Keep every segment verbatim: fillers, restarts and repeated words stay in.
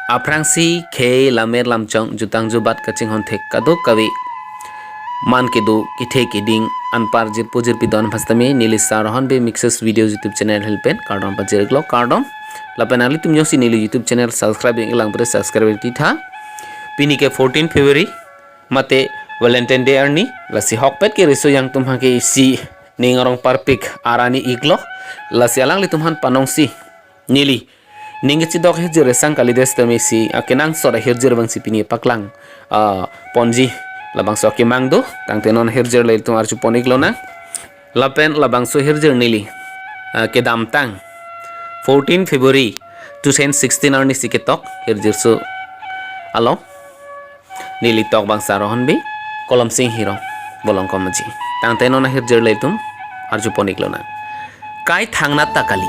Aphrangsi khei lamer lamchong jutang jubat kachinghon thek kadokave man kedo kethe keding anpar jirpo jirpi don aphan sitame neli Sir Rohon Bey Mixes Video YouTube channel ahin pen kardom pajir-iklo, kardom. Lapen nanglitum jongsi neli YouTube channel subscribe-ing lang pute subscribe-ing titha. Pini ke fourteen February mate Valentine Day arni, lasi ahokpet ke riso-yang atum aphan ke isi ning arong parpik arani iklo. Lasi alanglitum aphan panongsi neli ning kechidok hirjir resang kalidet sitame isi akenangsot ahirjir abangsi pini paklang, ah, ponji. Labangso akemang do, tangte non ahirjir ilitum arju pon-iklonang. Lapen labangso ahirjir neli, ah, kedamtang fourteen February two thousand sixteen arnisi ketok hirjirso along neli tok abang Sir Rohon Bey, Kolom Sing Hirong, Bolongkom Aji. Tangte non ahirjir ilitum arju pon-iklonang. Kai thangnat ta kali.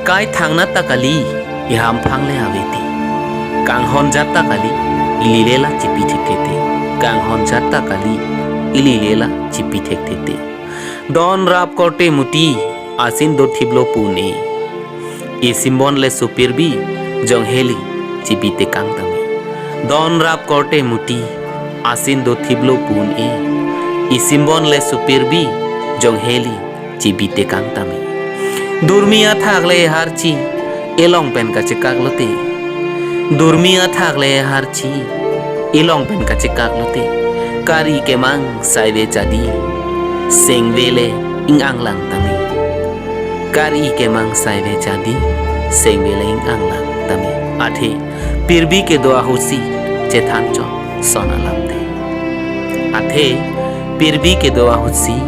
Kai thangnat ta kali, ihamphang le avete. Kanghon jat ta kali, ili le la chipi thekthete. Kanghon jat ta kali, ili le la chipi thekthete. Don rap korte muti, asin dothiplo pu un-e. Isimbon le sopirbi, jongheli, chipi tekang tame. Don rap korte muti, asin dothiplo pu un-e. Isimbon le sopirbi, jongheli, chipi tekang tame. Durmi athak le harchi, ilong pen kachekak lote. Durmi athak le harchi, ilong pen kachekak lote. Kari kemang saive chadi, sengve le ing-ang lang tame. Kari kemang saive chadi, sengve le ing-ang lang tame. Athe, pirbi kedo ahutsi, chethan chot son alamthe. Athe, pirbi kedo ahutsi,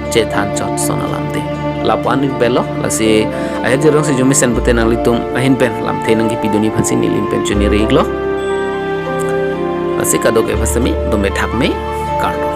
chethan chot son alamthe. Lapu-an ik belo, lasi ahirjir jongsi arjumesen pute nanglitum ahin pen lamthe nangkepidunji aphansi neli ahin pen choniri-iklo. Lasi kadokave aphan sitame, dome thakme, kardom.